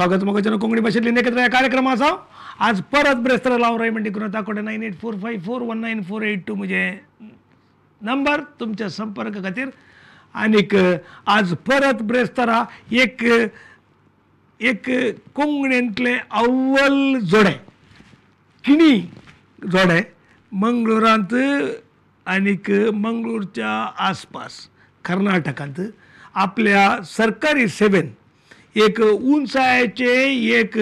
स्वागत मोगाच्यान कोंकणी भाशेंतली नेकेत्र ह्या कार्यक्रमाचो आज परत ब्रेस्तारा लाव राय म्हणटी करून ताकोडे 9845419482 म्हजें नंबर तुमच्या संपर्क खातीर. आनीक आज परत ब्रेस्तारा एक एक कोंकणींतलें अव्वल जोडें किणी जोडें मंगळुरांत आनीक मंगळूरच्या आसपास कर्नाटकांत आपल्या सरकारी सेवेन एक उंचायेचें एक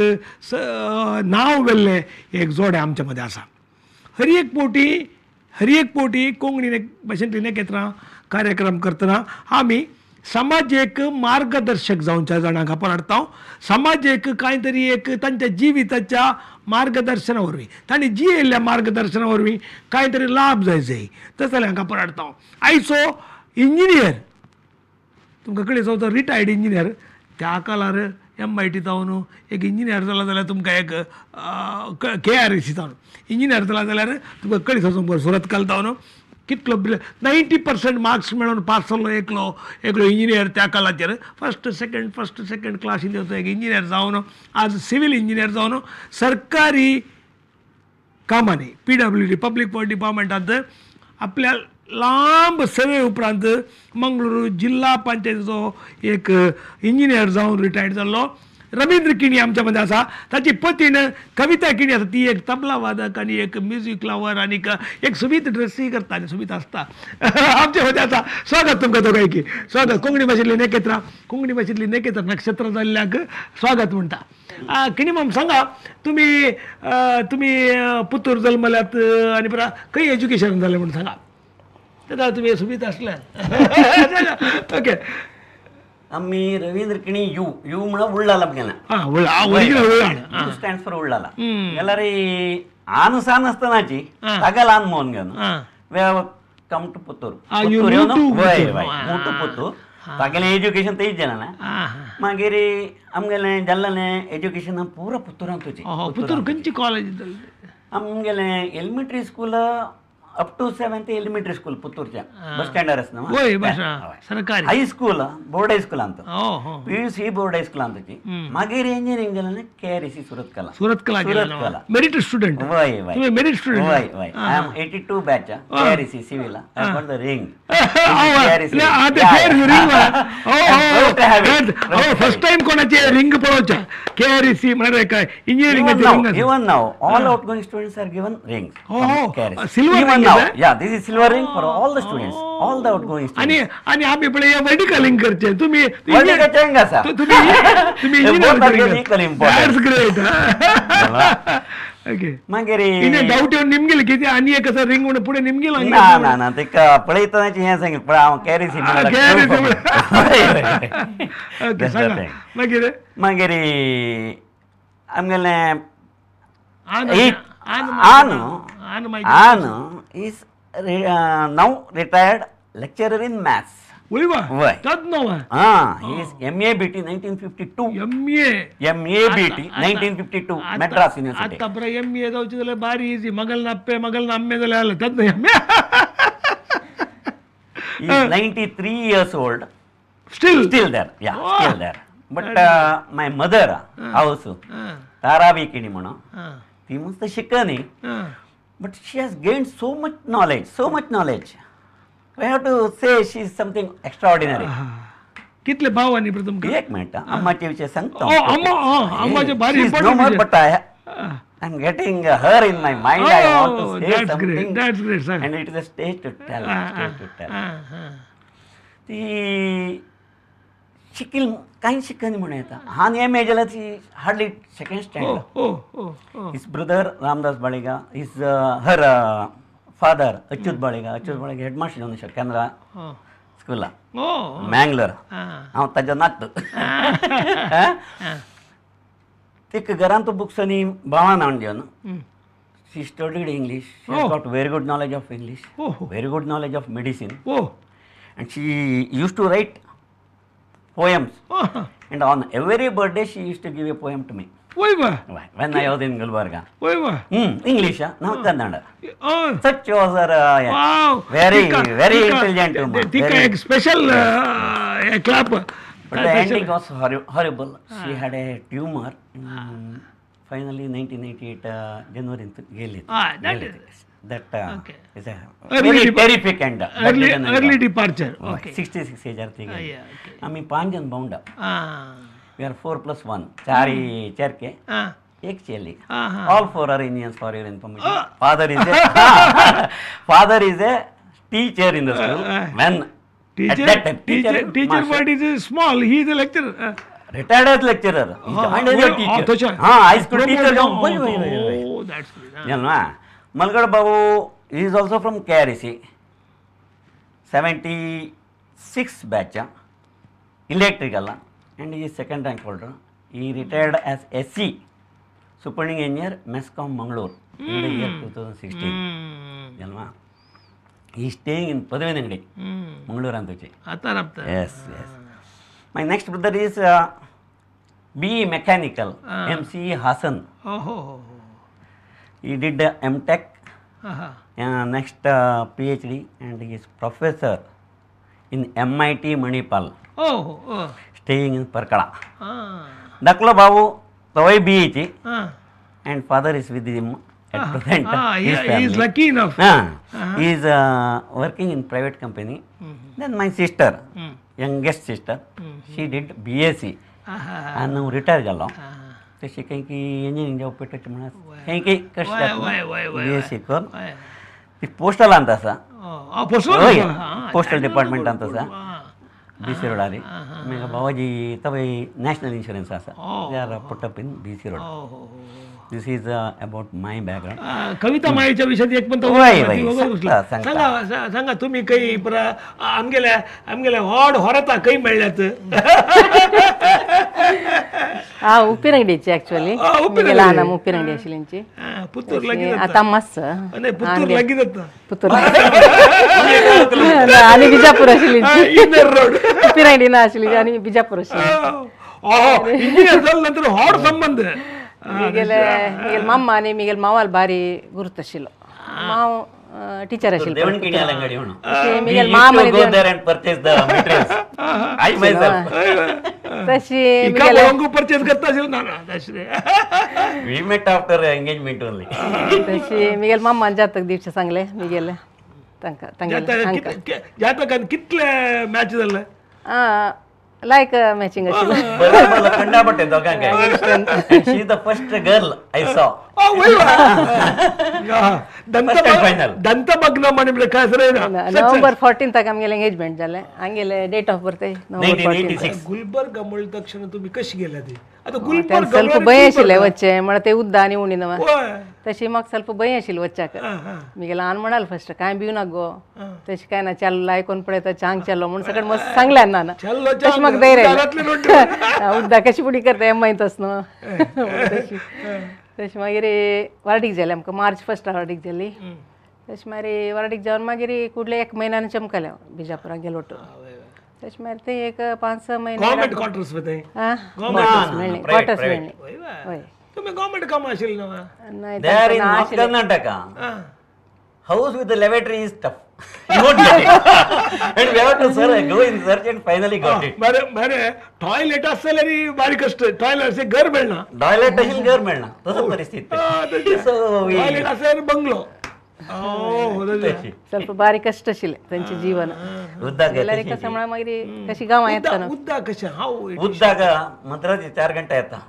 नांव व्हेल्लें एक जोडें आमच्या मदें आसा. हर एक पोटी कोंकणी भाशेंतली नेकेत्रां कार्यक्रम करतना आमी समाजेक मार्गदर्शक जावच्या जाणांक आपण हाडटा. समाजेक कांय तरी एक तांच्या जिविताच्या मार्गदर्शना वरवीं तांणी जियेल्ल्या मार्गदर्शना वरवीं कांय तरी लाभ जाय जाय तसल्यांक आपण हाडटा. आयचो इंजिनियर तुमकां कळी चवथो रिटायर्ड इंजिनियर त्या काळार MIT जावन एक इंजिनियर जाला जाल्यार तुमकां एक KREC जावन इंजिनियर जाला जाल्यार तुमकां कळी चवथो सुरतकाल जावन कितलो 90% मार्क्स मेळोवन पास जाल्लो एकलो एकलो इंजिनियर त्या काळाचेर फर्स्ट सेकंड क्लासीन तो एक इंजिनियर जावन आज सिवील इंजिनियर जावन सरकारी कामांनी PWD public work डिपार्टमेंटांत आपल्या लांब सेवे उपरांत मंगळूर जिल्हा पंचायतीचो एक इंजिनियर जावन रिटायर्ड जाल्लो रवींद्र किणी आमच्या मदें आसा. ताची पतीण कविता किणी आसा, ती एक तबला वादक आनी एक म्युजीक लवर आनी एक सुबीत ड्रेसीय करता आनी सुबीत आसता आमच्या मदें आसा. स्वागत तुमकां दोगांयकी. स्वागत कोंकणी भाशेंतली नेकेत्रां कोंकणी भाशेंतली नेकेत्रां नक्षत्रां जाल्ल्यांक स्वागत म्हणटा. किणी माम सांगा तुमी तुमी पुतूर जल्मल्यात आनी परत खंय एज्युकेशन जालें म्हूण सांगा. तेन्ना तुमी सुबीत आसले. ओके. आम्ही रवींद्र किणी you you म्हणून उಳ್ಳाल आमगेलें. You stands for Ullal. जाल्यार आन सान आसतनाची तागेल आन मोन घेवन we have come to Puttur. वय वय मूव टू पुत्तूर. तागेलें एज्युकेशन थंयच जालें ना. मागीर आमगेलें जाल्लें एज्युकेशन पुरा पुत्तूरांतूच. पुत्तूर खंयची कॉलेज? आमगेलें elementary school up to 7th elementary school पुत्तूरच्या बस स्टँडार आसना. सरकारी हायस्कूल बोर्ड हायस्कूल अंत PUC board high school अंतची. मागीर इंजिनियरिंग जालें KREC Surathkal. Surathkal merit student. वय वय मेरिट स्टुडंट. वय वय I am 82 batch KREC civil. I got the ring. First time कोणाचे रिंग पळोवच्या KREC म्हळ्यार काय engineering. Even now all outgoing students are given rings. Silver. Now, yeah, this is silver ring for all the students, all the outgoing students. आणि आम्ही पळय vertical ring करचे. तुम्ही vertical ring आसा. तुम्ही engineer equal important. That's great. Okay. मागीर इने doubt येवन निमगेल किती आनी एक असं रिंग म्हणून पुढे निमगेल. ना ना ना तेका पळयतनाची हें सांगेल पळय हांव KREC. Okay सांगा. मागीर मागीर आमगेलें Anu is now retired lecturer in maths. Why? He is MA BT 1952. MA BT 1952 Madras University. आतां MA जावचें जाल्यार बारी इजी. मगल नाप्पे मगल नाम्मे जाल्यार जालें. तद MA. He is 93 years old. Still there. Yeah, still there. But my mother house Taravi Kini म्हणून ती मस्त शिकनी. But she has gained so much knowledge, so much knowledge. I have to say she is something extraordinary. कितले भाव आनी प्रथम? एक minute अम्माचे विषय सांगतो. अम्माचे भारी important. No more, but I am getting her in my mind. I want to say that's something. Great. That's great, sir. And it is a stage to tell. Stage to tell. ती शिकील कांय शिकनी म्हणून येता. हान M A जाल्यार ती hardly second standard. His brother Ramdas Baliga, his her father Achyut Baliga. Achyut Baliga headmaster जावन आसा केनरा स्कुला मँगलोर. हांव ताज्या नात. तिका घरांत बुक्सांनी भावान हाडून घेवन she studied English. She has got very good knowledge of English, very good knowledge of medicine, and she used to write poems. And on every birthday she used to give a poem to me. When I was in Gulbarga. English, not Kannada. Such was her very, very intelligent woman. Tika ek special clap. But the ending was horrible. She had a tumor. Finally 1998 January गेली. That is a very terrific end. Early departure. Okay. 66 age R ती गेली. आमी 5 जण भावंडा. We are 4 + 1. 4 चेरके, एक चेली. All 4 are Indians for your information. Father is a teacher in the school. When teacher, at that time, teacher but is small. He is a lecturer. Retired as lecturer. He joined as a teacher. High school teacher. Oh, that's good. Jalma. Malgad Babu is also from KRC. 76 batch, electrical, and he is second rank holder. He retired as SC, Superintending Engineer, MESCOM Mangalore, in the year 2016. Jalma. He is staying in Padavinangadi, Mangalore antuche. Yes, yes. My next brother is BE Mechanical, MC Hassan. Oh. He did M.Tech, next PhD, and he is professor in MIT Manipal. Oh. Staying in Parkala. Daklo Babu, Tawai BE, and father is with him at present. He is lucky enough. He is working in private company. Then my sister, youngest sister, she did BSc. And now retired jallo. तशी काही की engineering job पेटोवचे म्हणून काही काही कष्ट BSc कर. ती postal अंत आसा, पोस्टल डिपार्टमेंट अंत आसा BC रोडारी. मागीर बाबाजी तवय नॅशनल इन्शुरन्स आसा, they are put up in BC road. This is about my background. Kavita मायेच्या विषयात एक पण सांगा. सांगा तुम्ही काही आमगेल्या आमगेल्या व्हड होरता काही मेळ्ळ्यात? हा उप्पिनंगडीची ॲक्च्युअली लहान उप्पिनंगडी आशिल्ली. पुत्तूर लागीं आतां मस्त पुत्तूर लागीं जाता. पुत्तूर आनी बिजापूर आशिल्ली. उप्पिनंगडी ना आशिल्ली आनी बिजापूर आशिल्ली. इंजिनियर जाले नंतर व्हड संबंध. मिगेले मिगेल मामा आनी मिगेल मावाल बारी गुर्त आशिल्लो. माव टीचर आशिल्लो. मिगेल मामा तशी परचेस करता तशी मिगेल मामान जातक दिवचे सांगले मिगेले तांकां तांकां जातकान कितले मॅच जाले? लायक मॅचिंग आशिल्लें. खंडापट्टे दोगांक. She is the first girl I saw. दंतभग्न म्हणी काय नोव्हेंबर 14 आमगेलें एंगेजमेंट जालें. आमगेलें डेट ऑफ बर्थ नोव्हेंबर 14. गुलबर्गा म्हळ्या तक्षण तुमी कशी गेल्या ती? आतां गुलबर्गा ಸ್ವಲ್ಪ ಭಯ आशिल्लें वच्चें म्हळ्यार ते उद्दा आनी उणी नवा तशी म्हाका ಸ್ವಲ್ಪ भंय आशिल्लें वच्चाक. मिगेले आन म्हणाल फस्ट कांय भिवू नाका गो, तशें कांय ना, चल्लो आयकोन पळयता चांग चल्लो म्हूण सगळें मस्त सांगलें ना. तशें म्हाका धैर्य आयलें. उद्दा कशी पुडी करता हें माहीत आस न्हू. तशें मागीर वार्डीक जालें आमकां मार्च 1 वार्डीक जाली. तशें मागीर वार्डीक जावन मागीर कुडले एक म्हयन्यान चमकलें बिजापुराक गेलो टू. तशें मागीर ते एक 5-6 म्हयने गव्हर्मेंट क्वार्टर्स मेळ्ळें. क्वार्टर्स मेळ्ळें. हय तुम्ही गव्हर्मेंट काम आशिल्लें न्हू? There in North Karnataka, house with the lavatory is tough. You won't get it. And we have to go in search and finally got it. बरे बरे टॉयलेट आसल्यार बारी कष्ट. टॉयलेट घर मेळना. टॉयलेट आशिल्लें घर मेळना तसो परिस्थिती. टॉयलेट आसल्यार बंगलो. ಸ್ವಲ್ಪ ಬಾರಿ ಕಷ್ಟ आशिल्लें तांचें जीवन. जाल्यार सांबाळ मागीर कशी गांवां येता उद्दा कशें हांव उद्दाक मद्रासी 4 ಗಂಟೆ येता.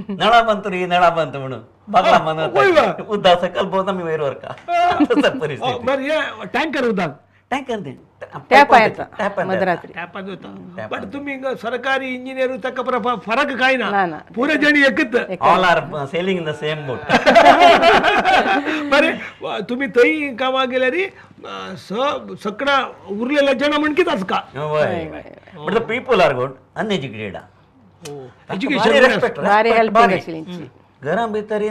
नळ ಬಂತು ರೀ, ನಳ ಬಂತು म्हणून बागला म्हणत उद्दा सकल बोत आमी वयर व्हरका परिस्थिती. टँकर उदक टँकर टॅप येता मध्यरात्री टॅपान जाता. बट तुमी सरकारी इंजिनियर ताका फरक काय ना, पुरे जणी एकच. All are sailing in the same boat. बरे तुम्ही थंय कामाक गेल्यार सगळा उरलेल्या जण म्हणकीत आसका. But the people are good, uneducated. Education बारी हेल्पिंग आशिल्ली. घरा भितर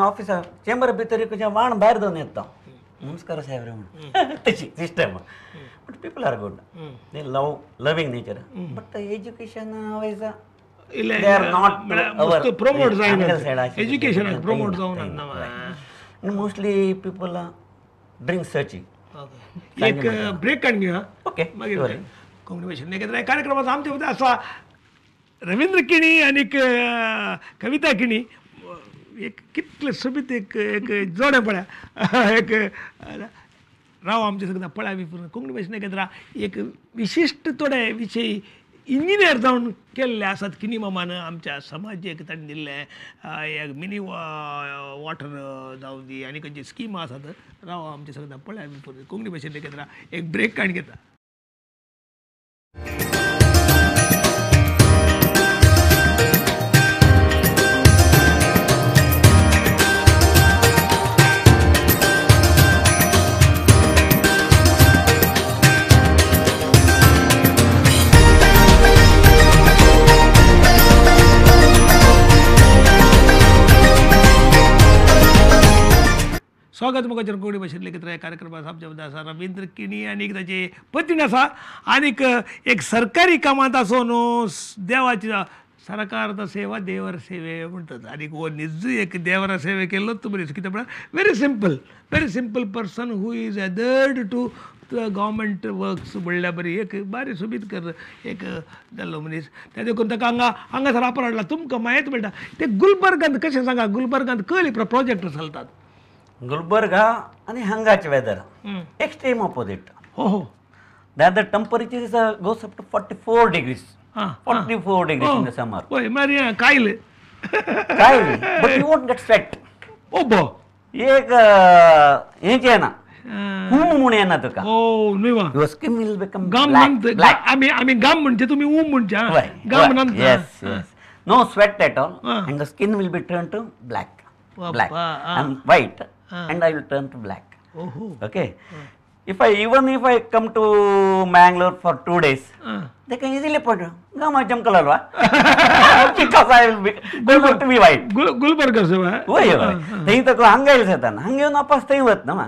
ऑफिसा चेंबर भितर वाण भायर दवरून येता. नमस्कार साहेब म्हणून तशी system. But people are good, they love loving nature. But education wise they are not promote जायना. एज्युकेशन प्रमोट जावना. Mostly people drink searching. एक ब्रेक काढून घेऊया. ओके मागीर कोंकणी भाशेन कार्यक्रमाचा आमच्या आसा. रवींद्र किणी आनीक कविता किणी एक कितले सोबीत एक एक जोडे पळया एक राव आमचे सगळं पळया बी पूर्ण कोंकणी भाशेन एकत्र एक विशिश्ट थोडे विशय इंजिनियर जावन केल्ले आसात किणी मामान आमच्या समाजेक ताणें दिल्ले एक मिनी वॉटर जावं दी आनी खंयची स्किमां आसात राव आमचे सगळं पळया बी पूर्ण कोंकणी भाशेन एकत्र एक ब्रेक काडून घेता. स्वागत मोगाचेर कोंकणी भाशेंतले एकत्र ह्या कार्यक्रमात आमच्या मदीं आसा रवींद्र किणी आनी ताचे पतीण आसा आनीक एक सरकारी कामांत आसून देवाची सरकार सेवा देवर सेवे म्हणटात आनीक हो निज एक देवरा सेवे केल्लो तुमी कितें म्हळ्यार very simple person who is adhered to government works म्हणल्यार बरी एक बारी सोबीत कर एक जाल्लो मनीस त्या देखून ताका हांगा हांगासर आपलो हाडला. तुमकां म्हायती मेळटा ते गुलबर्गांत कशें सांगा गुलबर्गांत कळ्ळी प्रोजेक्ट चलतात गुलबर्गा आणि हांगाचे वेदर एक्स्ट्रीम ऑपोजिट. हो हो. That the temperature is goes up to 44 degrees. 44 degrees in the summer. होय मारी कायल कायल but you won't get sweat. ओ बो एक हें ना हूम म्हूण येना तुका. ओ न्हय वा your skin will become गाम ब्लॅक. आमी आमी गाम म्हणजे तुमी ऊम म्हणचे गाम नंतर. Yes yes no sweat at all and the skin will be turn to black black and white and I will turn to black. Oh. Okay. If I even if I come to Mangalore for 2 days, they can easily put Gama Jamkalalwa because I will be going to be white. Gulbarga seva. Oy oy. Thai तक हांगा येतात हांगा येवन वापस थंय वतना मा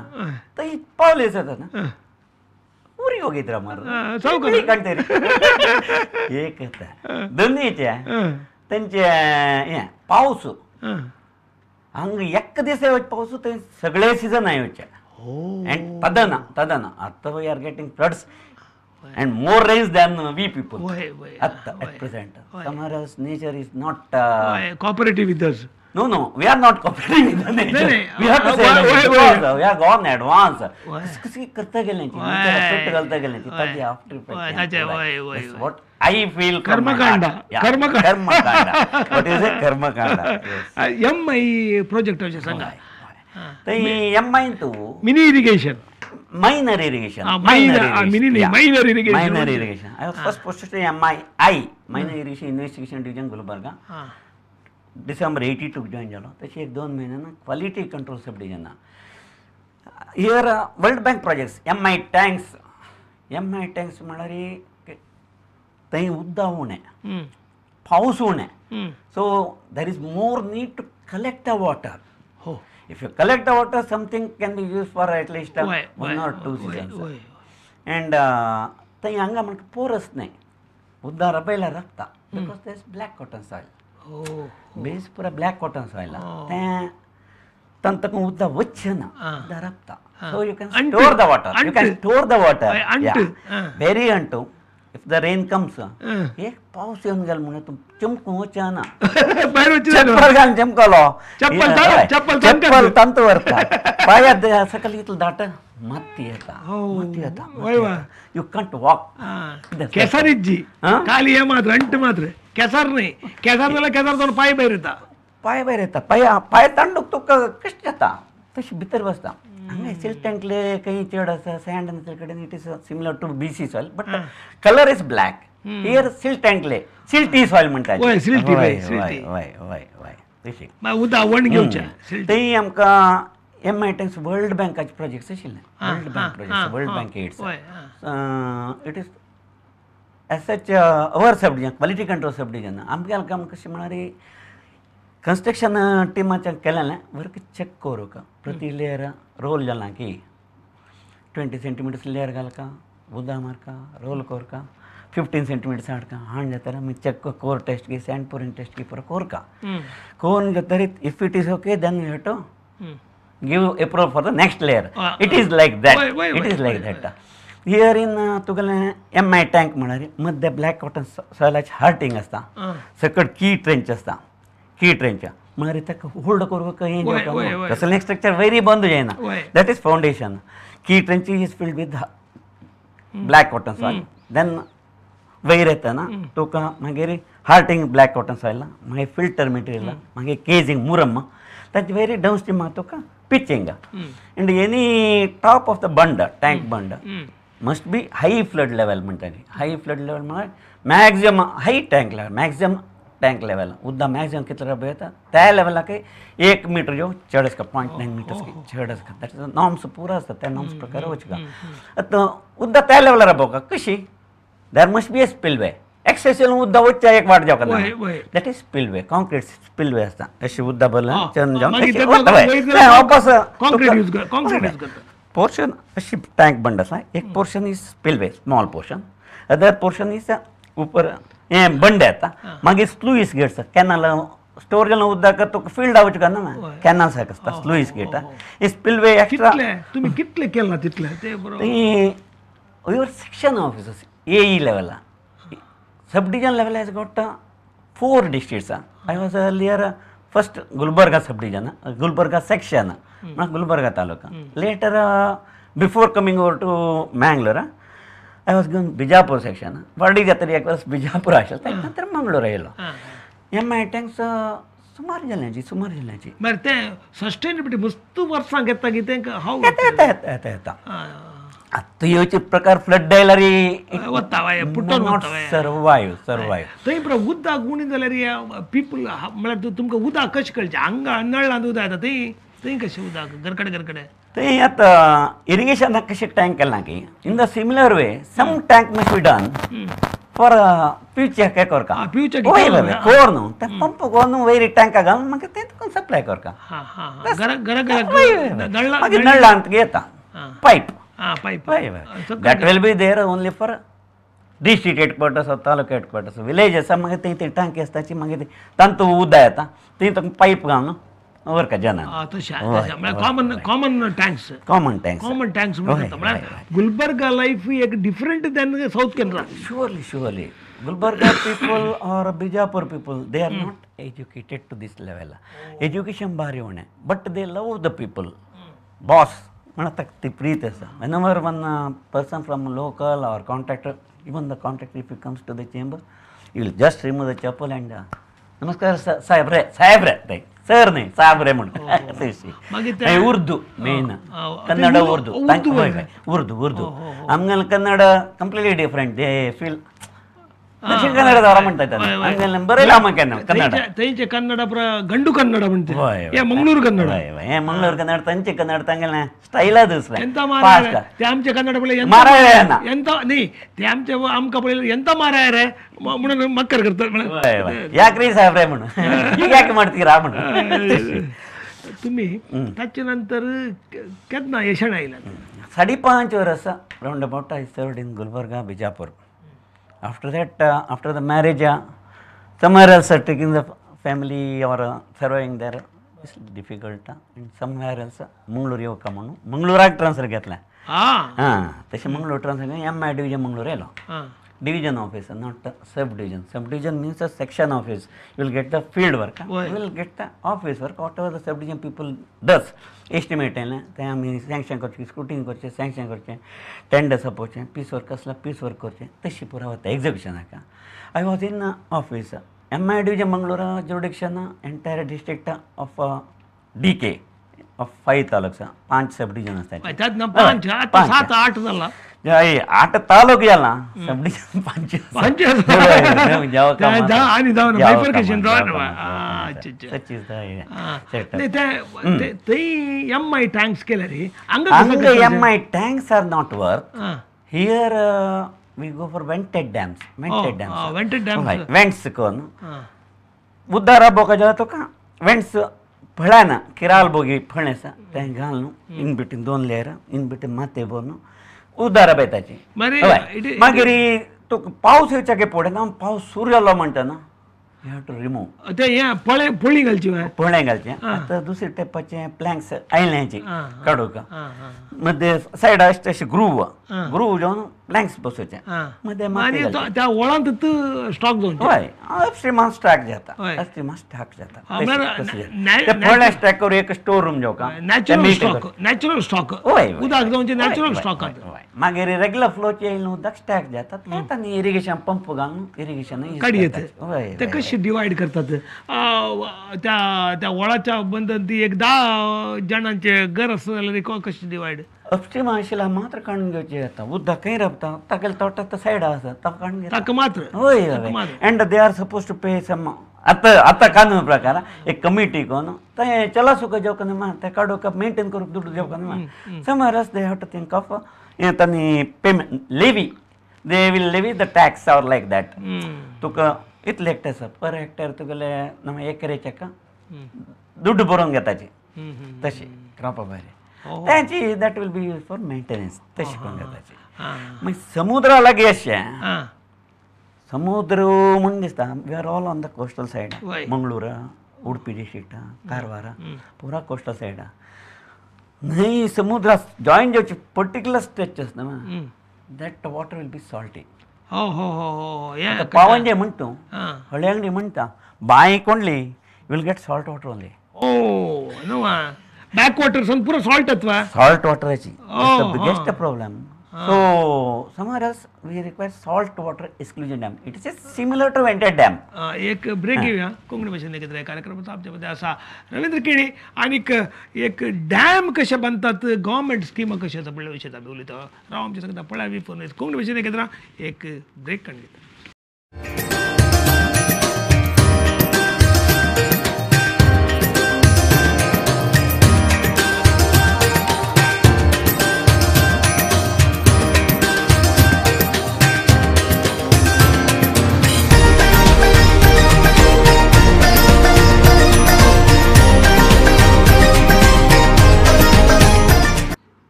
थंय पावले येतात ना उरी होगिದ್ರ मार काणतेरी एक दोन्हीचे तेंचे हें पावस हांगा एक दीस येवचे पावस थंय सगळे सिजन येवचे And tadana, tadana. Atta we are getting floods and more rains than we people. Atta at present. Somewhere else nature is not cooperative with us. No, no, we are not cooperating with the nature. We have to say because we are gone advance. किसी करता गेले नाही, nature घालता गेले नाही, ताजे after effect. What I feel karmakanda. Karmakanda. What is it? Karmakanda. MI project अशें सांगा. MI to mini irrigation. Minor irrigation. Minor irrigation. Minor irrigation. I was first posted to MII, Minor Irrigation Investigation Division, Gulbarga. December 82 join जालो. तशी एक 2 महिन्यान quality control sub division. Here World Bank projects, MI tanks. MI tanks म्हळ्यार थंय उदक उणें, पावस उणें. So there is more need to collect the water. If you collect the water, something can be used for at least 1 or 2 seasons. And थंय हांगा म्हाका porous न्हय, उदक रबयल्यार रकता because there is black cotton soil. Base पुरा black cotton soil तें तांकां उदक वचचें ना, उदक रकता. So you can store the water, you can store the water very unto. If the rain comes, एक पावस येवन गेलो म्हणून तूं चमकून वचना ना, चप्पल घालून चमकलो, चप्पल तांत व्हरता, पांयात सकयल इतलो दाट माती येता, माती येता, you can't walk. Kesar easy खाली हे मात्र अंट मात्र केसर न्हय, केसर जाल्यार केसर जावन पांय भायर येता, पांय भायर येता, पांय पांय तांडूक तुका कश्ट जाता, तशी भितर बसता. हांगा सिल्ट टँकले खंय चड आसा सँड आनी कडेन it is similar to BC soil but colour is black. Here silt and clay, silty soil म्हणटा. वय सिल्टी, वय वय वय वय तशी उदक वण घेवचें. थंय आमकां एम I tanks world बँकाचे प्रोजेक्ट्स आशिल्ले, World Bank projects, World Bank aids. It is as such our sub division, quality control sub division. आमगेलें काम कशें म्हळ्यार कन्स्ट्रक्शन टिमाचें केलें वर्क चॅक करूंक प्रति लेयर रोल जाला की 20 सेंटीमिटर्स लेयर घालका, उदक मारका, रोल कोरका, 15 सेंटीमिटर्स हाडका, हाण जाता आमी चॅक कोर टेस्ट की सँड पोरींग टेस्ट की पुरो कोरका. कोरून जातरीत if it is okay then you have to give approval for the next layer. It is like that. It is like that. Here in तुगेलें एम I tank म्हळ्यार मद्दे black cotton सॉयलाचें हार्टिंग आसता, सकट की trench आसता, की ट्रेंच म्हळ्यार ताका होल्ड करूंक हें तसलें स्ट्रक्चर वयरी बंद जायना. That is foundation. Key trench is filled with black cotton soil. Then वयर येतना तुका मागीर हार्टिंग ब्लॅक कॉटन सॉयल, मागीर फिल्टर मटेरियल, मागीर केजिंग मुरम, ताचे वयर डावन स्ट्रीम तुका pitching. And any top of the bund, tank bund must be high flood level म्हणटाली. हाय फ्लड लेवल म्हळ्यार maximum high tank level, maximum tank level उद्दा maximum कितलो रब येता त्या लेवलाक 1 मीटर जो चड आसता, 0.9 मीटर्स चड आसता. That is norms पुरा आसता, त्या नॉर्म्स प्रकार वचका. आतां उद्दा त्या लेवलार राबोवका कशी? There must be a spillway. Excess उद्दा वचच्या एक वाट जावका ना, that is spillway, concrete spillway आसता. अशी उद्दा भरला चन जावन पोर्शन अशी टँक बंड आसा. एक portion is spillway, small portion, other portion is उपर हें बंड येता. मागीर स्लुईस गेट आसा, कॅनल स्टोर जावन उदक तुका फिल्ड वचूंक ना, कॅनल सारको आसता स्लुईस गेट. हे स्पिलवे एक्स्ट्रा तुमी कितले केला तितले your section officers AE level, sub division level has got 4 districts. I was earlier first Gulbarga sub division, Gulbarga section, Gulbarga taluka. Later before coming over to Mangalore I was given Bijapur section. Vardi जातरी एक वर्स बिजापूर आशिल्लें, ताच्या नंतर मंगळूर आयलो. M I tanks सुमार जिल्ल्यांची, सुमार जिल्ल्यांची. बरें, तें सस्टेनेबिलिटी मस्त वर्सां घेता कितें हांव येता येता येता येता. आतां येवचे प्रकार फ्लड आयल्यार वता पुटोन सर्वायव सर्वायव. थंय पुरो उदक उणें जाल्यार पिपल म्हळ्यार तुमकां उदक कशें कळचें? हांगा नळांत उदक येता, थंय थंय कशें उदक घरकडे घरकडे? थंय आतां इरिगेशनाक कशें टँक केलां की in the similar way some tank must be done for पिवच्या काय करका, कोर न्हू ते पंप कोरून वयर टँका घालून मागीर ते तुका सप्लाय करका. मागीर नळांत येता pipe, that will be there only for district headquarters, taluka headquarters, village आसा. मागीर थंय ते टांकी आसता, मागीर तांतू उदक येता, थंय तुका पायप घालून व्हरका जनान. Common common tanks, common tanks, common tanks म्हळ्यार गुलबर्गा लायफ एक different than South Canara. Surely surely Gulbarga people or Bijapur people, they are not educated to this level. Education भारी उणें, but they love the people. Boss म्हणून ती प्रीत आसा. Whenever one person from local or contractor, even the contractor if he comes to the chamber, you will just remove the chappal and नमस्कार साहेब रे, साहेब रे, sir न्ही, साहेब रे म्हणून. मागीर उर्दू मेन, कन्नड उर्दू, उर्दू उर्दू. आमगेलें Kannada completely different. They feel Dakshin Kannada दवरा म्हणतात आमगेलें बरयलां आमी केन्ना कन्नड. थंयचे कन्नड गंडू कन्नड म्हणते, हे मंगळूर कन्नड, हे मंगळूर कन्नड, तांचे कन्नड तांगेलें स्टायला दुसरें. ते आमचे कन्नड पळय माराय ಎಂತ न्ही, ते आमचे आमकां पळयल्यार ಎಂತ माराय रे म्हणून मक्कर करतात. याक री साहेब रे म्हणून याक ಮಾಡ್ತೀರಾ म्हणून. तुमी ताचे नंतर केन्ना यशण आयला? 5.5 वर्स round about I served in Gulbarga, Bijapur. After that, after the marriage, somewhere else taking the family or surviving there is difficult. And somewhere else, Mangalore येवका म्हणून मंगळूराक ट्रान्सफर घेतलें. हां, तशें Mangalore transfer M I division Mangalore आयलो. Division office, not sub division. Sub division means a section office. You will get the field work, you will get the office work, whatever the sub division people does. Estimate येयलें तें आमी sanction करचें, scrutiny करचें, sanction करचें, tender सोंपोवचें, piece work आसल्यार piece work करचें, तशी पुरा वता एग्जिक्युशनाक. I was in office M I division Mangalore jurisdiction, entire district of D K of 5 taluks, 5 sub division आसता. 7 8 जाला, 8 तालुक जाला, sub division 5 M I tanks केले रे. M I tanks are not work here. We go for vented dams, vented dams, vented dams, vents करून उद्दारा बोका जाला तुका वेंट्स फळाना किराल बोगी फळें आसा तें घालून in between 2 layer, in between माती भरून उदारा बेताची. मागीर तुका पावस येवच्या फुडें ना, पावस सुरू जालो म्हणटा ना, You have to remove. ते हें पळे पोळी घालची पोळें घालचें. आतां दुसरे टायपाचे प्लँक्स आयल्याचे काडूंक मध्ये सायड अशें तशें ग्रूव ग्रूव जावन प्लँक्स बसोवचे मध्ये आनी त्या वळांत स्टॉक जावन हय अपस्ट्रीमान स्टॅक जाता अपस्ट्रीमान स्टॅक जाता ते पोळें स्टॅक करून एक स्टोर रूम जावका नॅचरल स्टॉक नॅचरल स्टॉक हय उदक जावचें नॅचरल स्टॉक मागीर रेगुलर फ्लोचे येयलें उदक स्टॅक जाता आनी इरिगेशन पंप घालून इरिगेशन काडी येता. ते कशे डिवायड करतात त्या त्या वळाच्या बंदन ती एक 10 जाणांचे घर आसता जाल्यार कशें डिवायड अपस्ट्रीम आशिल्ल्या मात्र काडून घेवचें जाता उदक खंय रावता तागेले तोटा सायड आसा ताका काडून घेता ताका मात्र हय हय and they are suppose to pay some आतां आतां कानून प्रकार एक कमिटी कोन तें चला सुका जेवका न्ही तें काडूंक मेंटेन करूंक दुडू जेवका न्ही somewhere else they have to think of हें तांणी payment levy they will levy the tax or like that तुका इतले हेक्टर आसा पर हेक्टर तुगेले नम एकरेच्याक दुड्ड बरोवन घेताची तशें क्रॉपा भायर तांची that will be use for maintenance तशें करून घेताची. मागीर समुद्रा लागीं अशें समुद्र म्हूण दिसता we are all on the coastal side Mangalore Udupi district Karwar पुरा कोस्टल सायड न्हंय समुद्रा जॉईन जावची पर्टिक्युलर स्ट्रेच आसता that water will be salty. हो हो हो पावंजे म्हणतो हळ्यांगडी म्हणता बांय कोणली will get salt water only. Oh no back water सन पुरा सॉल्ट अथवा salt वॉटराची the biggest problem. So somewhere else we require salt water exclusion dam. It is a similar to vented dam. एक break घेऊया. कोंकणी भाषेत एकत्र कार्यक्रमाचा आमच्यामध्ये असा रवींद्र केणी आणि एक डॅम कसे बांधतात गव्हर्नमेंट स्कीम कशा आसा म्हणल्या विशयात आमी उलयता. राव आमच्या सगळ्या पळावी फोन कोंकणी भाषेत एकत्र एक ब्रेक काडून घेता.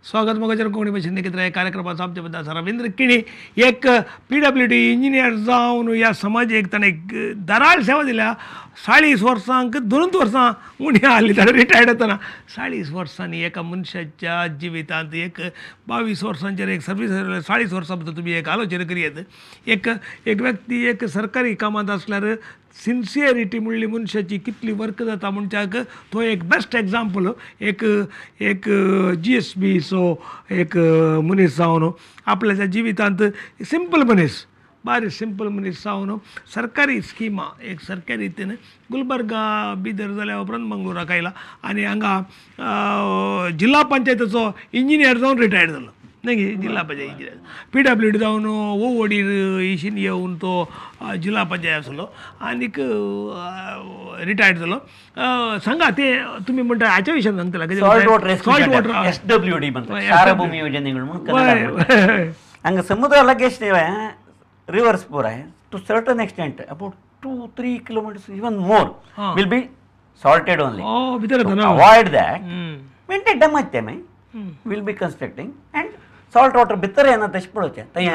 स्वागत मोगाचेर कोंकणी भाशेन एकत्र ह्या कार्यक्रमाचो आमचे आसा रवींद्र केणी एक PWD engineer जावन ह्या समाजेक ताणें एक दराळ सेवा दिल्या. 40 वर्सांक 2 वर्सां उणी आहली ताणें रिटायर्ड जातना 40 वर्सांनी एका मनशाच्या जिवितांत एक 22 वर्सांचेर एक सर्वीस 40 वर्सां भितर तुमी एक आलोचना करयेत. एक एक व्यक्ती एक सरकारी कामांत आसल्यार सिन्सियरिटी म्हणली मनशाची कितली वर्क जाता म्हणच्याक तो एक बेस्ट एग्जाम्पल एक एक GSBचो एक मनीस जावन आपल्याच्या जिवितांत सिंपल मनीस बारीक सिंपल मनीस जावन सरकारी स्किमां एक सरकारी रितीन गुलबर्गा बिदर जाल्या उपरांत मंगळुराक आयला आनी हांगा जिल्हा पंचायतीचो इंजिनियर जावन रिटायर्ड जालो न्ही जिल्हा पंचायत इंजिनियर PWD जावन ओवडीर इशीन येवन तो जिल्हा पंचायत आसलो आनीक रिटायर्ड जालो. सांगा ते तुमी म्हणटा हाच्या विशयान सांगतले salt water salt water SWD म्हणटा क्षारभूमी योजने म्हणून हांगा समुद्रा लागीं रिवर्स पुराय to certain extent about 2-3 kilometers even more will be salted only. Avoid that vented dam आसते मागीर will be constructing and salt water भितर येना तशें पळोवचें. थंय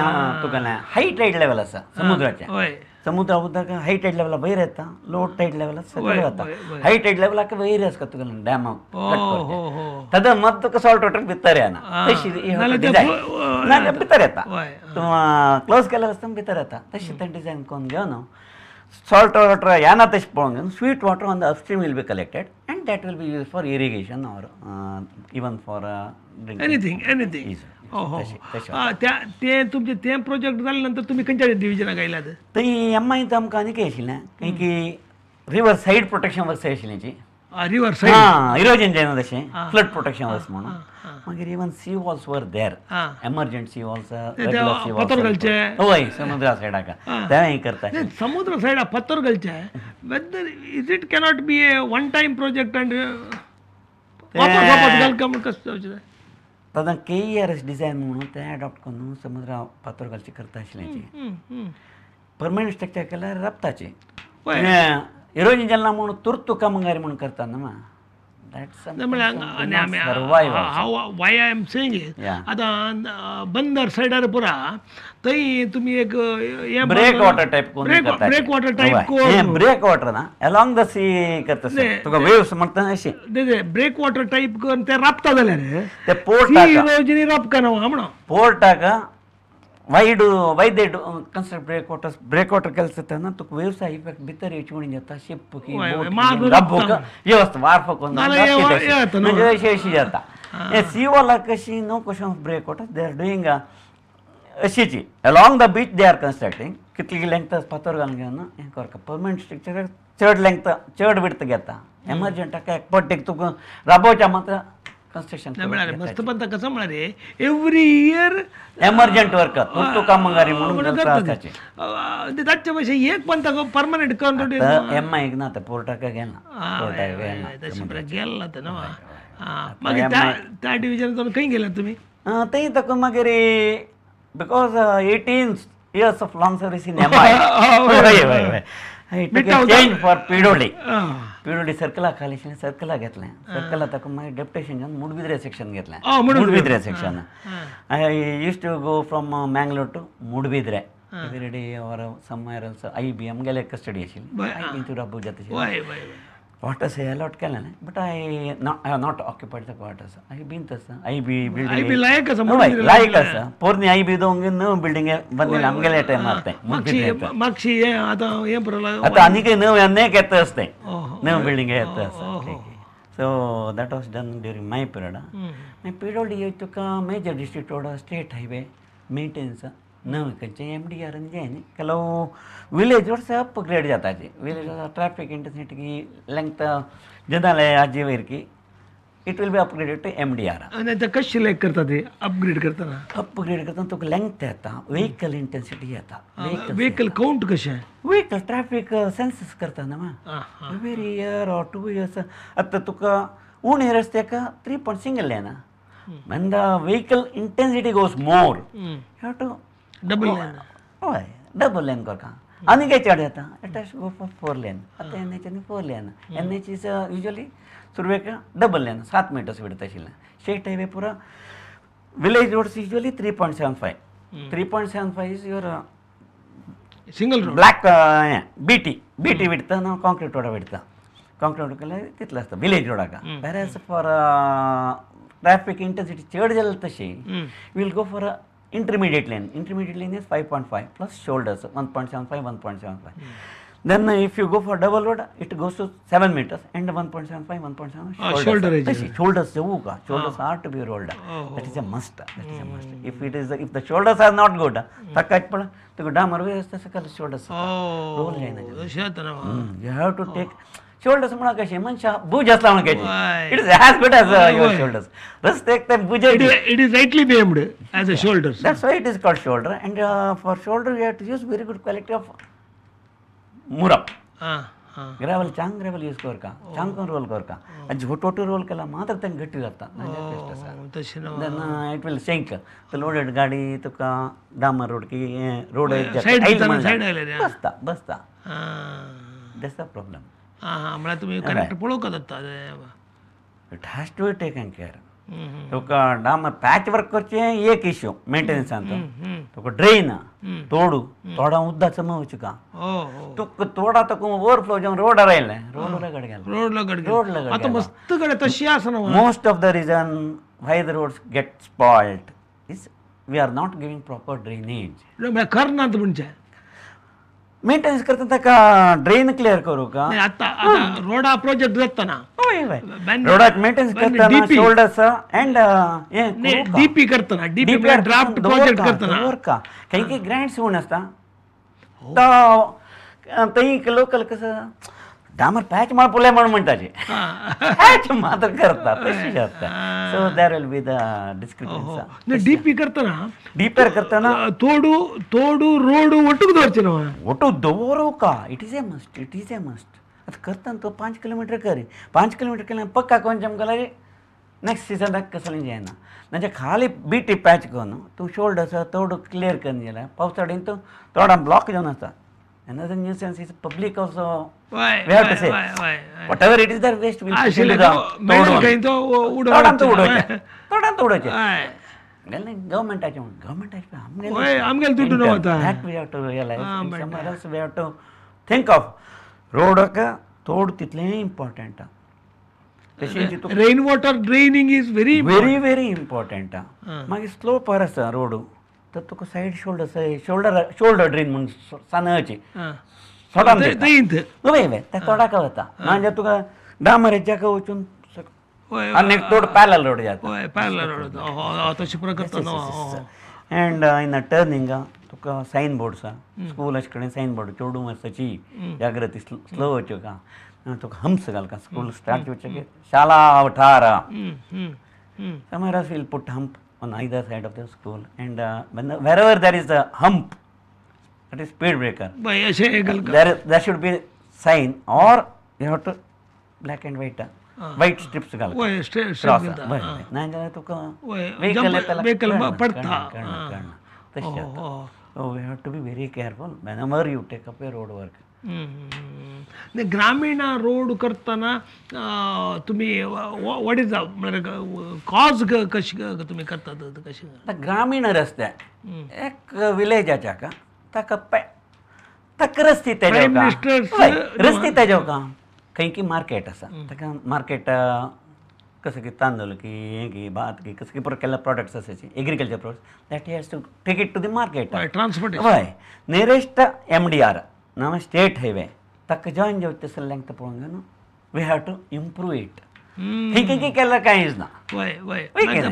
तुका हाय टायड लेवल आसा समुद्राचें समुद्रा उदक हाय टायड लेवला वयर येता लो टायड लेवला सकयल वता हाय टायड लेवलाक वयर आसता तुका डॅम तदा मत तुका सॉल्ट वॉटर भितर येना तशी डिझायन भितर येता तूं क्लोज केल्यार आसतना भितर येता तशें तें डिझायन करून घेवन सॉल्ट वॉटर येना तशें पळोवन घेवन sweet water on the upstream will be collected and that will be use for irrigation or even for anything anything. हो त्या ते तुमचे ते प्रोजेक्ट जाले नंतर तुमी खंयच्या डिविजनाक आयल्यात? थंय एम I आमकां आनी कितें आशिल्लें खंय की रिवर सायड प्रोटेक्शन वर्क्स आशिल्लें रिवर सायड हां इरोजन जायना तशें फ्लड प्रोटेक्शन वर्क्स म्हणून मागीर even sea walls were there emergency walls regular sea walls पत्तर घालचे हय समुद्रा सायडाक तेंय करता समुद्र सायडा पत्तर घालचे whether is it cannot be a one time project and वापस वापस घालका म्हूण कशें जावचें? तांकां KERS design म्हणून तें एडॉप्ट करून समुद्रा फातर घालचे करता आशिल्लें. परमनंट स्ट्रक्चर केल्यार राबताचें इरोजन जेन्ना म्हणून तुर्त कामगारी म्हणून करता न्हू That's survive. Why I am saying is आतां बंदर सायडार पुरा थंय तुमी एक break water type break water type break water ना अलॉंग the सी करता तुका वेव्स म्हणटा अशें ब्रेक वॉटर टायप करून ते राबता जाल्यार ते पोर्ट इरोजनी राबका ना म्हणून पोर्टाक why they do construct breakwaters? Breakwater ಕೆಲಸ ತಾನ ತುಕ್ ವೇವ್ಸ್ ಇಫೆಕ್ಟ್ ಬಿತ್ತರ ಇಚುಣಿ ಜತ ಶಿಪ್ ಕಿ ರಬ್ಬುಕ ವ್ಯವಸ್ಥೆ ವಾರ್ಫಕ್ ಒಂದು ಶೇಷಿ ಜತ ಎ ಸಿ ವಾಲ ಕಶಿ no question of breakwater they are doing ಅಶಿಚಿ along the beach they are constructing ಕಿತ್ಲಿಗೆ length ಪತ್ತರ್ ಗಲ್ಗನ ಕೊರ್ಕ ಪರ್ಮನೆಂಟ್ ಸ್ಟ್ರಕ್ಚರ್ ಚರ್ಡ್ ಲೆಂಗ್ತ್ ಚರ್ಡ್ ಬಿಡ್ತ ಗೆತ್ತ ಎಮರ್ಜೆಂಟ್ ಅಕ್ಕ ಎಕ್ಪರ್ಟಿಗೆ ತುಕ್ ರಬೋಚ ಮಾತ್ರ कन्स्ट्रक्शन मस्त पण कसं म्हणाले एव्हरी इयर एमर्जंट वर्क तुर्तू कामगारी म्हणून ताचे भशेन एक पण ताका परमनंट करून एम I ना ते पोर्टाक गेला पोर्टाक गेला तशें गेला ते न्हू मागीर त्या डिविजनान खंय गेला तुमी थंय ताका मागीर because 18 years of long service in M I change for PWD PWD सर्कला खाली सर्कला घेतलें सर्कला ताका मागीर डेप्युटेशन घेवन मुडबिद्रे सेक्शन घेतलें Mudbidri section I use to go from Mangalore to Mudbidri every day or somewhere also I B आमगेले custody आशिल्ली I बी राबू जाता quarters allot केलें but I I have not occupied the quarters I been तसं I B building लायक आसा लायक आसा पोरणी I बी दोन नव बिल्डिंग बांदिल्लें आमगेले टायमार तें मागशी हें आतां हें आतां आनीकय नवें आनीक येता आसा तें नव बिल्डिंग येता आसा so that was done during my period मागीर पिरियड तुका major district road state highway maintenance नवें खंयचें एम डी आर आनी न्ही ಕೆಲವು विलेज रोड्स अपग्रेड जाताचे विलेज ट्रॅफिक इंटेन्सिटी लेंग्थ जनाले आजी वयर की it will be upgraded to M D R आनी ते कशें सिलेक्ट करता ते अपग्रेड करतना अपग्रेड करतना तुका लेंग्थ येता व्हेकल इंटेन्सिटी येता व्हेकल कावंट कशें व्हेकल ट्रॅफिक सेन्सस करता न्हू एवरी इयर ऑर 2 इयर्स आतां तुका उणे रस्त्याक 3 single lane when the vehicle intensity goes more you have to double lane हय डबल लेन करता आनी काय चड जाता it has go for 4 lane आतां एन एच आनी 4 lane N H is usually सुरवेक डबल लेन 7 मिटर्स विडत आशिल्लें स्टेट हायवे पुरा village roads usually 3.75 3.75 is your single road black BT BT विडता ना कॉन्क्रीट रोडा विडता कॉन्क्रीट रोड केल्यार तितलें आसता विलेज रोडाक वेर फॉर ट्रॅफिक इंटेन्सिटी चड जाल्यार तशी will go for intermediate lane. Intermediate lane is 5.5 plus shoulders 1.75, 1.75. Then if you go for double road, it goes to 7 meters and 1.75, 1.7 shoulder. Shoulders javuka. Shoulders are to be rolled. That is a must. That is a must. If it is, if the shoulders are not good, takkat pada tuka damar vesta sakal shoulders. Roll jaina. You have to take shoulders म्हणा कशें मनशा भुज आसला म्हणून कशें it is as good as your shoulders रस्ते ते भुज it is rightly named as a shoulders that's why it is called shoulder and for shoulder you have to use very good quality of मुरम gravel चांग gravel use करका चांग role करका आनी झोटोटो role केला मात्र तें घट्ट जाता बेस्ट आसा then it will sink loaded गाडी तुका डामर रोड की रोड बसता बसता that's the problem म्हळ्यार तुमी करेक्ट पळोवंक जाता it has to be taken care तुका डामर पॅच वर्क करचें एक इश्यू मेंटेनन्सान तुका ड्रेन तोडू तोडा उदक जमा वचूका तुका तोडा तुका ओवरफ्लो जावन रोडार आयलें रोड लगड गेलो रोड लगड रोड लगड आतां मस्त कडेन तशी आसा न्हू most of the reason why the roads get spoiled is we are not giving proper drainage म्हळ्यार करनात म्हणजे मेंटेनन्स करता ताका ड्रेन क्लियर करूं का आतां आतां रोडा प्रोजेक्ट जाता ना रोडाक मेंटेनन्स करतना शोल्डर्स अँड डीपी करतना डीपी ड्राफ्ट प्रोजेक्ट करतना दवरका काही काही ग्रँट्स म्हूण आसता तो थंय लोकल कसं डामर पॅच मार पुले म्हण म्हणटाचे पॅच मात्र करता तशी जाता so there will be the discrepancy DP करतना डीपीआर करतना तोडू तोडू रोड ಒಟ್ಟುಗೆ दवरचे न्हू ಒಟ್ಟು दवरूका it is a must it is a must आतां करतना तो 5 किलोमिटर करी 5 किलोमिटर केल्यार पक्का कोण जम केल्यार नेक्स्ट सिजनाक कसलें जायना म्हणजे खाली बीटी पॅच करून तूं शोल्डर्स तोडू क्लियर करून जाल्यार पावसाडीन तूं तोडा ब्लॉक जावन आसता Another nuisance is public also. We have to say whatever it is their waste will उडोवचें तोडांत उडोवचें गव्हर्मेंटाचें म्हूण गव्हर्मेंटाचें आमगेले दुड्डू न्हू आतां. That we have to realise. Somewhere else we have to think of रोडाक तोड तितलें important. Rain water draining is very very very important. मागीर स्लोपार आसा road तर तुका side shoulder shoulder shoulder drain म्हूण सानची सोडान हय हय त्या तोडाक वता नाजाल्यार तुका डांबर हेच्याक वचून आनी तोड पॅरल रोड जाता. पॅरल रोड तशें करता. एंड इन अ टर्निंग तुका सायन बोर्ड आसा स्कूल अशे कडेन सायन बोर्ड चेडूं आसाची जाग्रती स्लो वच्यो का तुका हम्स घालका स्कूल स्टार्ट जावचें शाला वठारा somewhere else we'll put hump on either side of the school and when the, wherever there is a hump that is speed breaker there should be sign or you have to black and white white strips घालका cross ना जाल्यार तुका vehicle पडता. तशें जाता. So we have to be very careful whenever you take up a road work. ग्रामीण road करतना तुमी what is the म्हळ्यार कॉज कशी तुमी करतात कशें? आतां ग्रामीण रस्ते एक विलेजाच्या का ताका ताका रस्ते तेजे रस्ते तेजे का खंय की मार्केट आसा ताका मार्केट कसं की तांदूळ की हें की भात की कसं की केल्ले products आसाचे agriculture products that has to take it to the market transportation. हय नियरेस्ट MDR नाव स्टेट हायवे ताका जॉईन जावचें तसलें लेंगथ पळोवंक जाय न्हू we have to improve it. थंय कितें केल्यार कांयच ना. वय वय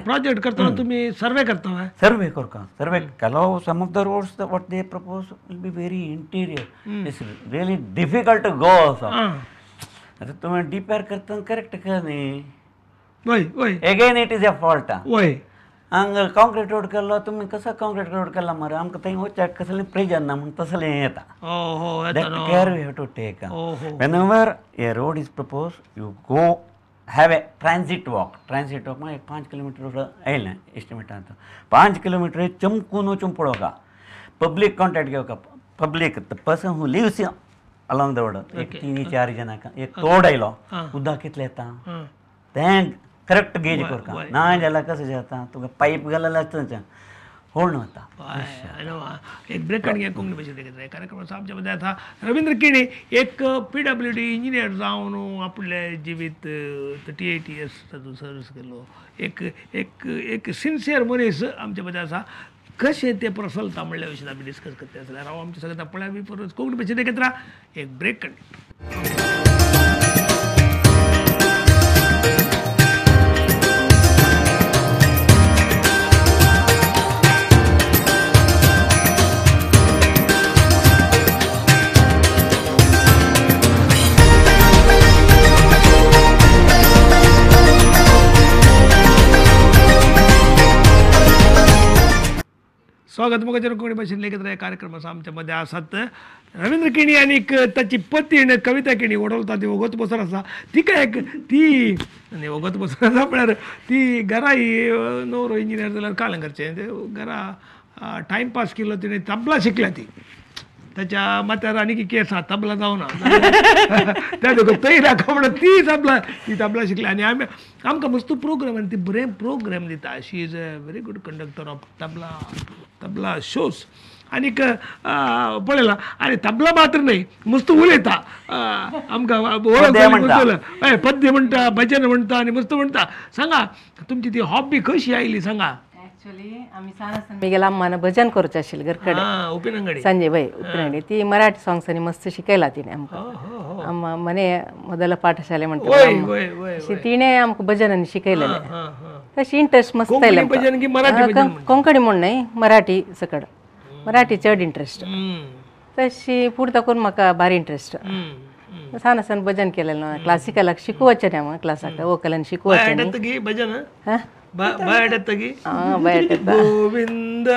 प्रोजेक्ट करतना तुमी सर्वे करता? सर्वे करता. सर्वे केलो some of the roads what they propose will be very interior it's really difficult to go also. आतां तुमी डिपेर करतना करेक्ट कर न्ही. वय वय again it is a fault. वय हांगा कॉन्क्रीट रोड केल्लो तुमी कसो कॉन्क्रीट रोड केला मरे आमकां थंय वचपाक कसलें प्रेजर ना म्हूण तसलें येता. That care we have to take. Whenever a road is propose you go have a transit walk. Transit walk म्हळ्यार 5 किलोमिटर आयलें एस्टिमेटान 5 किलोमिटर चमकून वचून पळोवका पब्लीक कॉन्टॅक्ट घेवका public the person who lives along the road एक 3-4 जाणांक एक तोड आयलो उदक कितलें येता तें करेक्ट गेज करका ना जाल्यार कसं जाता तुका पायप घालल्यार आसता होल्ड वता. एक ब्रेक काडून कोंकणी भाशेन कार्यक्रम आमच्या मध्ये आता रवींद्र केणी एक PWD engineer जावन आपले जिवीत 38 इयर्स तातूंत सर्वीस केलो एक एक एक सिन्सियर मनीस आमच्या मध्ये आसा. कशें ते प्रसलता म्हणल्या विशीं आमी डिस्कस करता जाल्यार हांव आमच्या सगळ्या पळया बी परत कोंकणी भाशेन एकत्र एक ब्रेक काडून. स्वागत मोगाचेर कोंकणी भाशेन लेगीत ह्या कार्यक्रम आसा आमच्या मध्ये आसात रवींद्र केणी आनी ताची पतीण कविता केणी वडवलता ती वगत बसर आसा तिका एक ती आनी वगत बसर आसा म्हळ्यार ती घरा ही नवरो इंजिनियर जाल्यार काळंगरचें घरा टायमपास केलो तिणें तबला शिकल्या ती ताच्या माथ्यार आनी की केस आहा तबला जावना त्या देखून थंय दाखोव म्हणून ती तबला ती तबला शिकली आनी आमी आमकां मस्त प्रोग्राम आनी ती बरें प्रोग्राम दिता. She is a very good conductor of tabla tabla shows आनीक पळयला आनी तबला मात्र न्हय मस्त उलयता आमकां वळख पद्य म्हणटा भजन म्हणटा आनी मस्त म्हणटा. सांगा तुमची ती हॉबी कशी आयली सांगा. ॲक्च्युली आमी सान आसतना म्हगेल्या अम्मान भजन करूचें आशिल्लें घर कडेन संजय भाई उपिनंगडी ती मराठी सॉंग्सांनी मस्त शिकयला तिणें आमकां. अम्मा मने ಮೊದಲ ಪಾಠಶಾಲೆ म्हणटा तिणें आमकां भजनांनी शिकयलेलें तशी इंट्रस्ट मस्त आयले. कोंकणी म्हूण न्हय मराठी सकड मराठी चड इंट्रस्ट तशी फुडें करून म्हाका भारी इंट्रस्ट. सान आसतना भजन केलेलें क्लासिकलाक शिकोवचें न्ही हांव क्लासाक वोकलान शिकोवचें न्ही. भजन हां गोविंद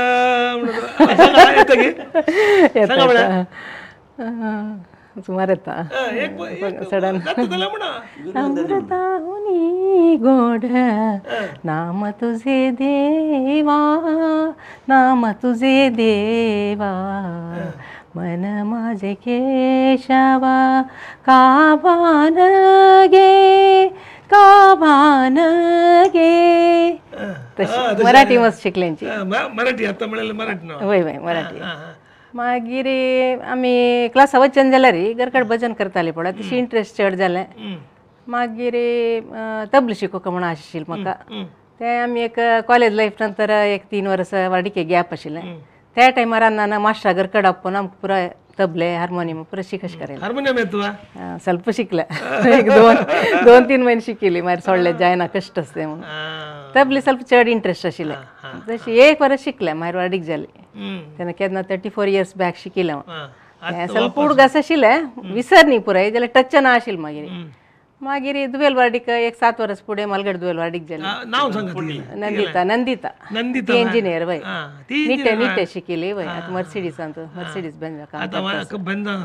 सुमार येता सडन. अमृताहुनी गोड नाम तुझे देवा नाम तुझे देवा मन माझे केशवा का भान गे का भान गे. तशी मराठी मस्त शिकल्यांची. मराठी आता म्हळ्यार मराठी वय वय मराठी. मागीर आमी क्लासा वचन जाल्यार घरकड भजन करताले पळय तशी इंट्रस्ट चड जालें. मागीर तबलें शिकोवंक म्हणून आशिल्लें म्हाका तें आमी एक कॉलेज लायफ नंतर एक 3 वर्सां वाडिके गॅप आशिल्लें त्या टायमार अण्णान मास्टरा घरकड आपोवन आमकां पुराय तबले हार्मोनियम पुरा शिकश करायला. हार्मोनियम येतो ಸ್ವಲ್ಪ शिकले एक 2-3 महिने शिकली मागीर सोडले जायना कश्ट आसते म्हणून. तबले ಸ್ವಲ್ಪ चड इंट्रस्ट आशिल्लें तशी एक वर्स शिकलें मागीर वाडीक जाली तेन्ना केन्ना 34 इयर्स बॅक शिकिल्लें हांव. ಸ್ವಲ್ಪ उडगास आशिल्लें विसर न्ही पुराय जाल्यार टच ना आशिल्लें. मागीर मागीर दुवेल वाडीक एक 7 वर्स फुडें मालगड दुवेल वाडीक जाली. नांव सांगा. नंदिता. नंदिता नंदिता इंजिनियर वय निटे निटे शिकिली वय आतां मर्सिडीसांत मर्सिडीस बेंजा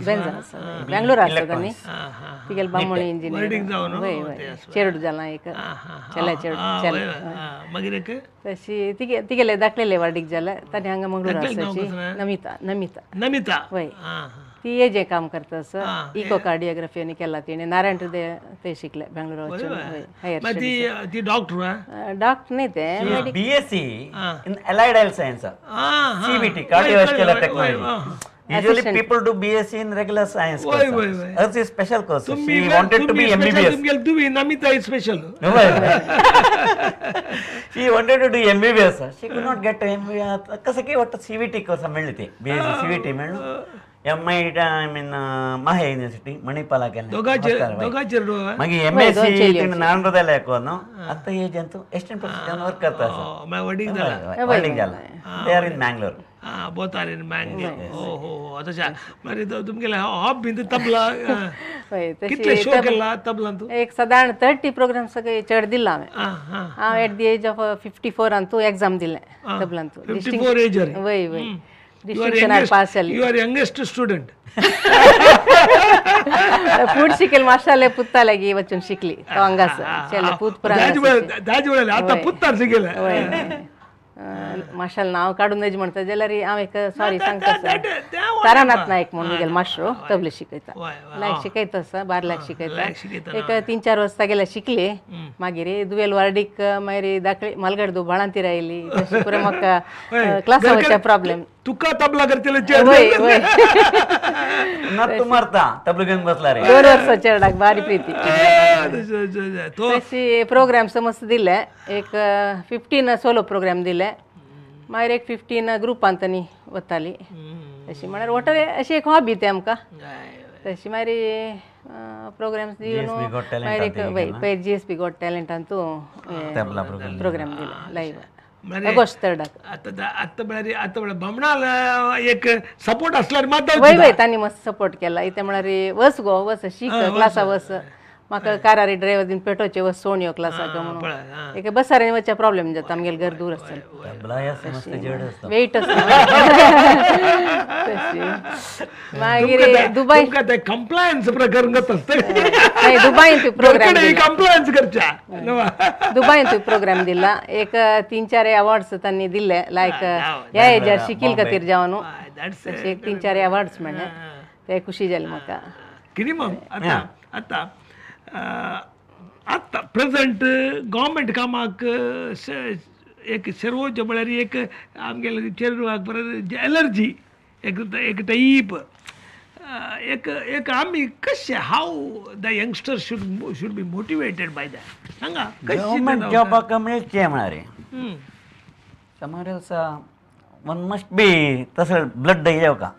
बेंजा आसा बेंगलोर आसा तांणी तिगेले बामणी इंजिनियर वय वय चेरडू जालां एक चेल्या चेडू चेले मागीर तशी तिगे तिगेले दाखलेले वाडीक जाले तांणी हांगा मंगळूर आसाची. नमिता. नमिता नमिता वय ती हे जे काम करता असं इको कार्डियोग्राफी आणि केला तिने नारायण हृदय ते शिकले बेंगलोर वचून. ती डॉक्टर डॉक्टर नाही ते BSc in allied health science CVT cardiovascular technology. Usually people do BSc in regular science course. Hers is special course. She wanted to be MBBS. तुम्ही Namita is special. She wanted to do MBBS. She could not get MBBS. कसं की वाटतं CVT course मिळते BSc CVT मिळून MI I mean Mahe university Manipal केलें. मागीर MSc तिणें नारायण हृदयाला कोन आतां as Antu assistant professor work करता आसा. वडीक जाला. वडीक जाला. They are in Mangalore. Both are in Mangalore. हो हो तशें मागीर तुमगेले हॉब बीन तबला कितले शो केला तबला तूं? एक सादारण 30 प्रोग्राम सगळे चड दिला हांवें. हांव एट the age of 54 अंतू एग्जाम दिलें तबलांतू. 54 एज वय वय डिस्टिंक्शन पास जाली. You are youngest student. फूड शिकेल मास्टरले पुत्ता लागी वचून शिकली तो हांगासर चेले पूत पुरा आतां पुत्तार शिकेले. मास्टर नांव काडून नज म्हणटा जाल्यार हांव एक सॉरी सांगता तारानाथ नायक म्हणून गेले मास्टर तबले शिकयता लायक शिकयता आसा 12 लाख शिकयता. एक 3-4 वर्सां गेल्या शिकले. मागीर दुवेल वार्डीक मागीर दाखली मालगड दू बाळांतीर आयली तशी पुरो म्हाका क्लासा वचच्या प्रॉब्लेम. तुका तबला करतले वय वय ना तू मरता तबलो घेवन बसला रे 2 वर्सां चेरडाक बारी प्रिती. तशी प्रोग्राम मस्त दिले एक 15 सोलो प्रोग्राम दिले मागीर एक 15 ग्रुपान तांणी वताली. तशी म्हळ्यार वटर अशी एक हॉबी ती आमकां. तशी मागीर प्रोग्राम्स दिवन मागीर एक वय पयर GSP got टॅलंटांतू प्रोग्राम दिले लायव्ह ऑगस्ट 3. आतां आतां म्हळ्यार आतां म्हळ्यार बामणाल एक सपोर्ट आसल्यार मात वय वय तांणी मस्त सपोर्ट केला. इतें म्हळ्यार वच गो वच शीक क्लासा वच म्हाका कारारी ड्रायवर दिन पेटोवचे वच सोण यो क्लासाक म्हणून एक बसार वचच्या प्रॉब्लेम जाता आमगेले घर दूर आसता वेट आसता. तशी मागीर दुबय कंप्लायन्स प्रकरण दुबय प्रोग्राम कंप्लायन्स करच्या दुबय प्रोग्राम दिला एक 3-4 अवॉर्ड्स तांणी दिले लायक ह्या एजार शिकील खातीर जावन तशे एक 3-4 अवॉर्ड्स मेळ्ळे ते खुशी जाली म्हाका. कितें मग आतां आतां आतां प्रेजंट गव्हर्मेंट कामाक एक सर्वोच्च म्हळ्यार एक आमगेले चेडवाक बरें एलर्जी एक एक टायप एक एक आमी कशें how the youngster should be motivated by that सांगा. गव्हर्मेंट जॉबाक मेळचें म्हळ्यार somewhere else one must be तसो ब्लड येवं का.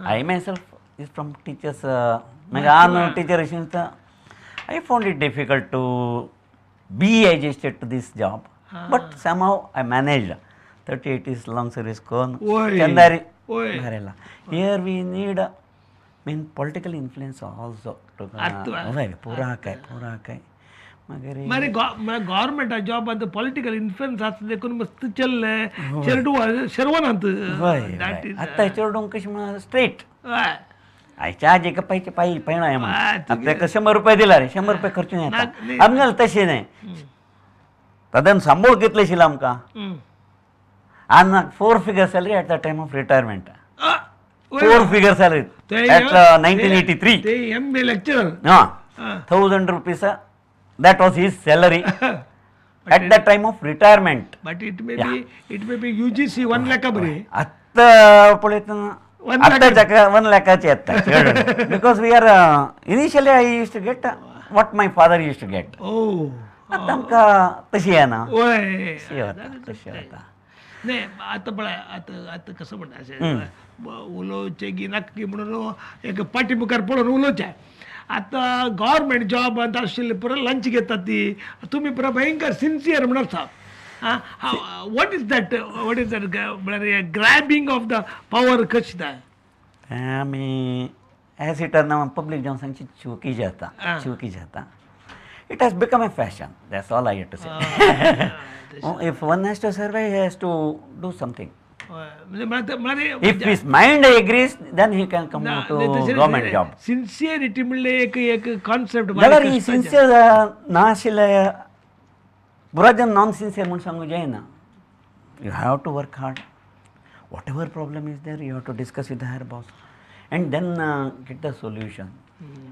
I myself is from teachers मागीर हांव टिचर अशें I found it difficult to be adjusted to this job, but somehow I managed. 38 years long service kon chandari bharela. Here we need mean political influence also to pura kai pura kai. मारे government job अंत political influence आसता देखून मस्त चल्ले चेरडू शेरवन अंत आतां चेरडूंक कशें म्हणा स्ट्रेट आयच्या आजी पैसे पाई पैणो आहे म्हणून ताका 100 रुपये दिला रे 100 रुपये खर्चून येता आमगेले तशें न्हय. तातून सांबाळ कितले शिला आमकां आनी 4 figure salary at the time of retirement. 4 figure salary at 1983. ते M A lecturer. हां, 1000 rupees, that was his salary at the time of retirement. But it may be, it may be UGC 1 lakh बरे. आत्ता पळयतना आत्ताच्या 1 लाखाचे येता, because we are initially I use to get what my father use to get. आतां आमकां तशी येना. तशी वता नाही. आतां पळय, आतां आतां कसं म्हणटा अशें उलोवचें की नाका की म्हणून एक पाटी मुखार पळोवन उलोवचें. आतां गव्हर्मेंट जॉबांत आशिल्ले पुरो लंच घेतात ती, तुमी पुरो भयंकर सिन्सियर म्हणून आसा. What is that, what is that म्हळ्यार ग्रॅबिंग ऑफ the power कशी जाय? आमी as it are now public जावन सांगची चुकी जाता, चुकी जाता. It has become a fashion, that's all I have to say. If one has to survive, he has to do something. If his mind agrees, then he can come to government job. Sincerity म्हणले एक एक concept. जाल्यार ही sincere ना आशिल्ले पुरा जन non sincere म्हूण सांगूंक जायना. You have to work hard. Whatever problem is there, you have to discuss with the higher boss and then get the solution.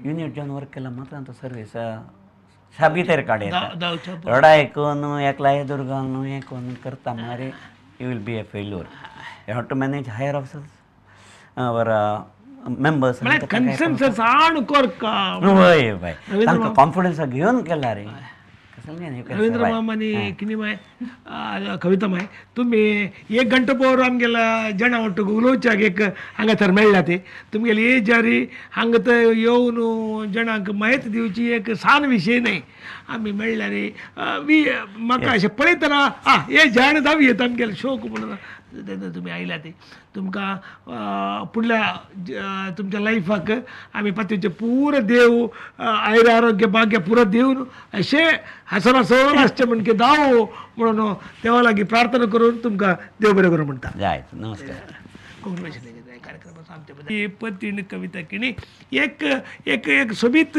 Unit जावन वर्क केला मात्र तो सर्वीस साबीतेर काडयता. रडाय करून एकला एदुर घालून हें करून करता मारे you will be a failure. You have to manage higher officers our members. Consensus आण कोरका. हय हय, तांकां कॉन्फिडन्स घेवन केला रे. रवींद्र मामा आनी किनी माय कविता माय, तुमी एक घंटो पोर आमगेल्या जाणा ಒಟ್ಟುಗು उलोवच्याक एक हांगा तर मेळ्ळा ते तुमगेली एजारी हांगा तर येवन जणांक म्हायती दिवची एक सान विशय न्हय. आमी मेळ्ळ्यार म्हाका अशें पळयतना आ हे जाण जावं येता आमगेले शोक म्हणून तेन्ना तुमी आयल्या ते तुमकां फुडल्या तुमच्या लायफाक आमी पातयेचे पुरो देव आयुर आरोग्य भाग्य पुरो दिवन अशें हांसोन हांसोन आसचें म्हणके दावो म्हणून देवा लागीं प्रार्थना करून तुमकां देव बरें करूं म्हणटा. जाय, नमस्कार. कोंकणी भाशेंतल्या कार्यक्रमाचो आमच्या मदीं पतीण कविता किणी एक एक एक सोबीत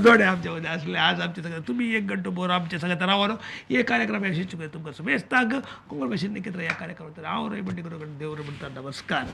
जोडे आमच्या मदीं आसले. आज आमच्या सगळ्या तुमी एक घंटो भर आमच्या सगळ्या रावलो हे कार्यक्रम यशस्वी तुमकां शुभेच्छा. कोंकणी भाशेन निकेत्र ह्या कार्यक्रमांत हांव रवी बंडी करून देव म्हणटा. नमस्कार.